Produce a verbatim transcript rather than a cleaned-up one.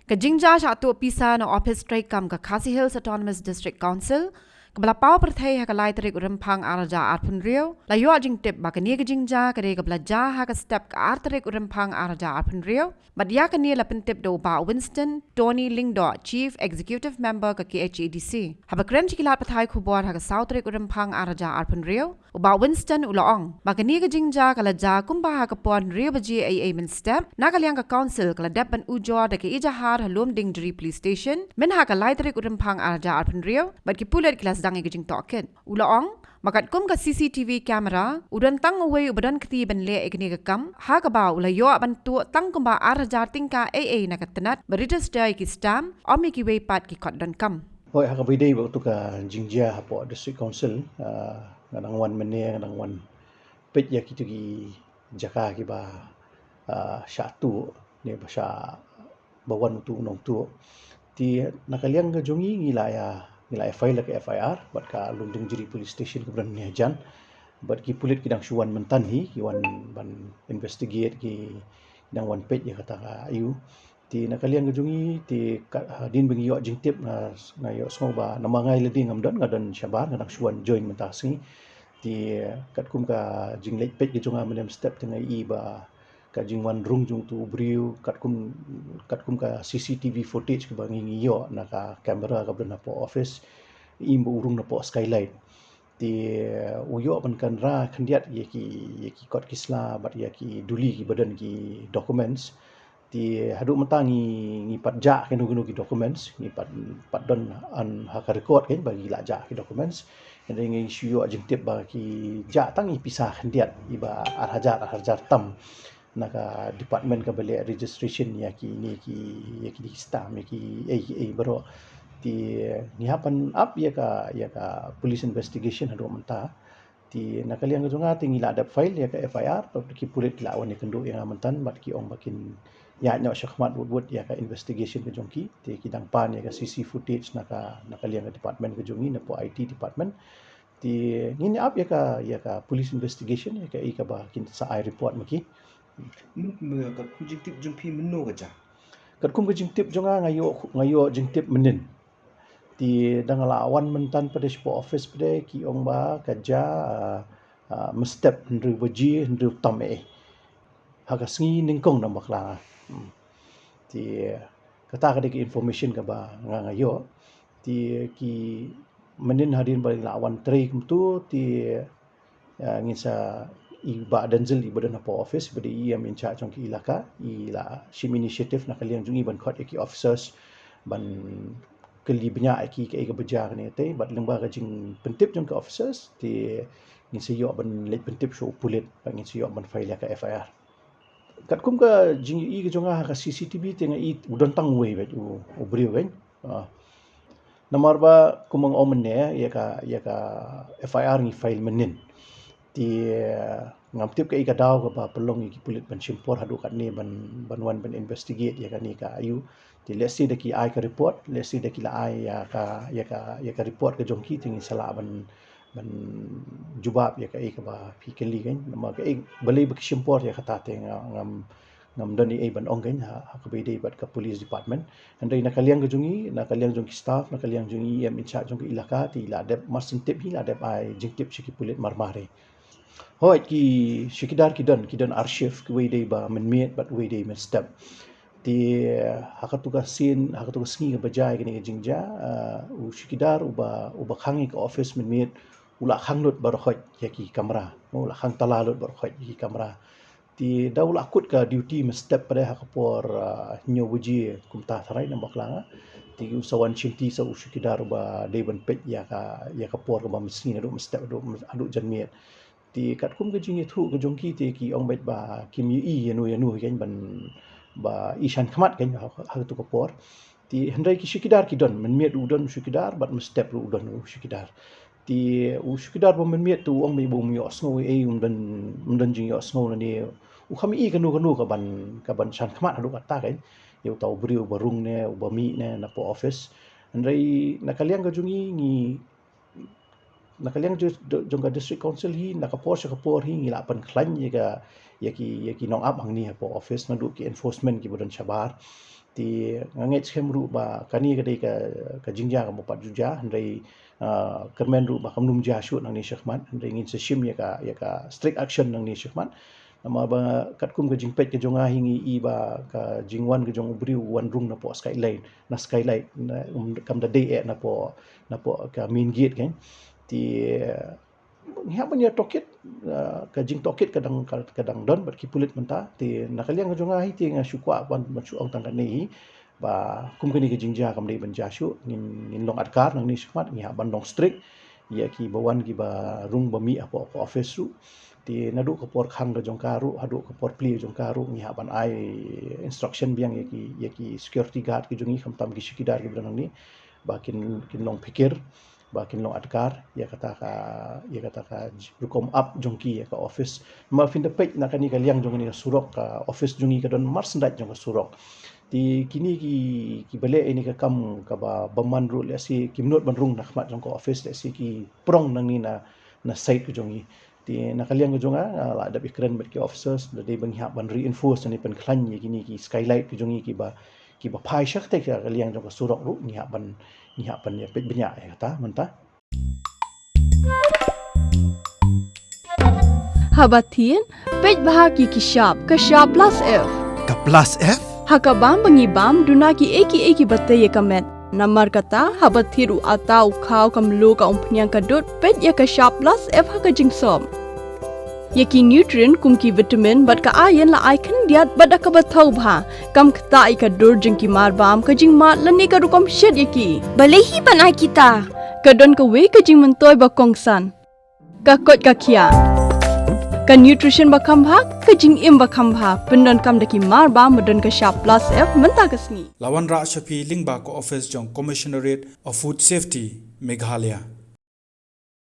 Ka jingjia shah tuh pisa na office treikam ka Khasi Hills Autonomous District Council, kaba la paw pyrthei ha ka lai tarik u Rymphang ar hajar arphew hynriew, la ïoh jingtip ba kane ka jingjia ka dei kaba la jia ha ka step ka ar tarik u Rymphang ar hajar arphew hynriew, bad ïa kane la pyntip da u Bah Winston Tony Lyngdoh, Chief Executive Member ka K H A D C. Haba kren sha ki lad pathai khubor ha ka saw tarik u Rymphang ar hajar arphew hynriew, u Bah Winston u la ong ba kane ka jingjia ka la jia kumba ha ka por hynriew baje eiei mynstep, na ka liang ka council ka la dep ban ujor da ka ejahar ha Lumdiengjri Police Station myn ha ka lai tarik u Rymphang ar hajar arphew hynriew, bad ki pulit ki la sdang ïa ka jingtohkit. U la ong ba katkum ka C C T V camera, u don tang uwei uba don kti ban leh ïa kane ka kam, ha kaba u la ïoh ban tuh tang kumba ar hajar tyngka eiei na ka tnat ba register ïa ki stamp, ym ïa kiwei pat ki kot donkam. Hooid, ha kaba ïadei bad katu ka jingjia hapoh District Council, ah, nga dang wan mynne, nga dang wan peit ïa kitu ki jaka kiba, ah, shah tuh ne ba shah, ba wan utu u nongtuh. Te na ka liang ka jong ngi, ngi la ïa, ngi la ïa file ka F I R bad ka Lumdiengjri Police Station kaba don mynne hajan. Bad ki pulit ki dang shu wan mynta hi, ki wan ban investigate, ki dang wan peit ïa kata ka ïu. Te na ka liang ka jong ngi, te ka, hadien ba ngi ïoh jingtip, nga, nga ïohsngew ba, namar nga lade ngam don, nga don shabar, nga dang shu wan join mynta ka sngi. Te katkum ka jingleit peit ka jong nga mynne mynstep, te nga ïohi ba ka jingwan rung jong utu u briew, katkum, katkum ka C C T V footage kaba ngi, ngi ïoh na ka camera kaba don hapoh office, i ba u rung napoh skylight. Te u ïoh ban kynra khyndiat ïa ki, ïa ki kot ki sla bad ïa ki duli kiba don ki documents. Te haduh mynta ngi, ngi pat jah kino kino ki documents, ngi pat, pat don ha ka record kein ba ngi la jah ki documents. Hynrei ngi shu ïoh jingtip ba ki jah tang i pisa khyndiat, iba ar hajar, ar hajar tam, na ka department kaba leh registration ïa kine ki, ïa kine ki stamp, ïa ki, ïa ki, ïa ki baroh. Te ngi hap ban ap ïa ka, ïa ka police investigation haduh mynta. Te na ka liang ka jong nga te ngi la dep file ïa ka F I R, bad ki pulit ki la wan ïakynduh ïa nga mynta, bad ki ong ba kin ïaid noh shakhmat wut wut ïa ka investigation ka jong ki. Te ki dang pan ïa ka C C footage na ka, na ka liang ka department ka jong ngi, napoh I T department. Te ngin ïa ap ïa ka, ïa ka police investigation, ïa ka, ïa kaba kin sa ai report ma ki. Katkum ka jingtip jong phi mynno ka jia? Katkum ka jingtip jong nga, nga ïoh, nga ïoh jingtip mynnin. Te da nga la wan mynta pat shapoh office pat, ki ong ba ka jia, ah, ah, mynstep hynriew baje, hynriew tam eh. Ha ka sngi nyngkong, nang bakla nga. Hmm. Te kata ka dei ka information kaba nga, nga ïoh. Te ki mynnin hadien ba la wan trei kumtu, te, ah, ngin sa, i Bah Denzil iba don hapoh office, iba dei i M in charge jong ki ilaka, i la shim initiative na ka liang jong i ban khot ïa ki officers ban kylli bniah ïa ki kaei kaba jia kane te, bad lyngba ka jingpyntip jong ki officers te ngin sa ïoh ban leit pyntip sha u pulit, bad ngin sa ïoh ban file ïa ka F I R. Katkum ka jingïohi ka jong nga ha ka C C T V te nga i u don tang uwei beit u, u briew beit. Ah. Namar ba kumba nga ong mynne, ïa ka, ïa ka F I R ngi file mynnin. Te, eh, ngam tip kaei ka daw kaba pynlong ïa ki pulit ban shim por haduh katne ban, ban wan ban investigate ïa kane ka ïu. Te let's say da ki ai ka report, let's say da ki la ai ïa ka, ïa ka, ïa ka report ka jong ki, te ngin sa lah ban, ban jubab ïa kaei kaba phi kylli kein. Namar kaei, balei ba ki shim por ïa kata te nga, ngam, ngam don ei ei ban ong kein ha, ha kaba ïadei bad ka police department. Hynrei na ka liang ka jong ngi, na ka liang jong ki staff, na ka liang jong i M in charge jong ka ilaka, te i la dep, mar syn tip hi la dep ai jingtip sha ki pulit mar mar hi. Hooid, ki chowkidar ki don, ki don ar shift, kiwei dei ba mynmiet bad uwei dei mynstep. Te ha katu ka sien, ha katu ka sngi kaba jia ïa kane ka jingjia, ah, u chowkidar uba, uba khang ïa ka office mynmiet, u la khang lut baroh khoit ïa ki kamra, u la khang tala lut baroh khoit ïa ki kamra. Te da u la kut ka duty mynstep pat ha ka por, ah, hynñiew baje kumta tharai, nang bakla nga. Te u sa wan shimti sa u chowkidar uba dei ban peit ïa ka, ïa ka por kaba mynsngi naduh mynstep haduh, haduh janmiet. Te katkum ka jingïathuh ka jong ki te ki ong beit ba kim ïohi ïano ïano kein ban, ba i shan khmat kein ha, ha katu ka por. Te hynrei ki chowkidar ki don, mynmiet u don u chowkidar bad mynstep ruh u don u chowkidar. Te u chowkidar ba mynmiet te u ong beit ba um ïohsngew ei, um don, um don jingïohsngew lane u kham ïohi kano kano kaban, kaban shan khmat haduh katta kein ïa uta u briew uba rung ne uba mih ne napoh office. Hynrei na ka liang ka jong ngi, ngi na ka liang jong, jong ka District Council hi, na ka por sha ka por hi ngi la pynkhlaiñ ïa ka, ïa ki, ïa ki nongap hangne hapoh office, naduh ki enforcement kiba don shabar. Te nga ngeit skhem ruh ba kane ka dei ka, ka jingjia kaba pat ju jia, hynrei, ah, kyrmen ruh ba kam num jia shuh nangne shakhmat, hynrei ngin sa shim ïa ka, ïa ka strict action nangne shakhmat. Namar ba katkum ka jingpeit ka jong nga hi ngi i ba ka jingwan ka jong u briew u wan rung napoh skylight, na skylight, na, um, kam da dei eh napoh, napoh ka main gate kan. Te ngi hap ban ïa tohkit, ah, ka jingtohkit ka dang, ka, ka dang don bad ki pulit mynta. Te na ka liang ka jong nga hi te nga shu kwah ban, ban shu ong tang kane hi ba kum kane ka jingjia kam dei ban jia shuh, ngin, ngin long adkar nangne shakhmat, ngi hap ban long strict ïa kiba wan kiba rung ba mih hapoh ka office ruh. Te naduh ka por khang ka jong ka ruh haduh ka por plie jong ka ruh ngi hap ban ai instruction biang ïa ki, ïa ki security guard ki jong ngi, khamtam ki chowkidar kiba don nangne, ba kin, kin long phikir, ba kin long adkar ïa kata ka, ïa kata ka rukom ap jong ki ïa ka office. Namar phin da peit na kane ka liang jong kane ka surok, ka office jong ngi ka don marsyndaid jong ka surok. Te kine ki, kiba leh ïa kane ka kam kaba bymman ruh lehse kim nud ban rung na khmat jong ka office, lehse ki prong nangne na, na side ka jong ngi. Te na ka liang ka jong nga, nga la dep ïakren bad ki officers, da dei ba ngi hap ban reinforce ne pynkhlaiñ ïa kine ki skylight ki jong ngi kiba, kiba phai sha katei ka liang jong ka surok ruh, ngi hap ban, ngi hap ban ïa peit bniah ïa kata mynta. Haba thied, peit bha ki, ki shap, ka shap plus F. Ka plus F? Ha ka bam ba ngi bam, duna kiei kiei kiba tei ïa ka met. Namar kata, haba thied u atta, u khaw, ka mluh, ka umphniang, ka dud, peit ïa ka shap plus F ha ka jingsop. Ïa ki nutrient kum ki vitamin bad ka iron la ai khyndiat bad da kaba thaw bha. Kam ktah ïa ka dur jong ki marbam, ka jingmad lane ka rukom shet ïa ki. Balei hi ban ai kita? Ka don kawei ka jingmyntoi ba kongsan. Ka koit ka khiah. Ka nutrition ba kham bha, ka jingim ba kham bha. Pyndonkam da ki marbam ba don ka shap plus F mynta ka sngi. La wanrah sha phi lyngba ka office jong Commissionerate of Food Safety, Meghalaya.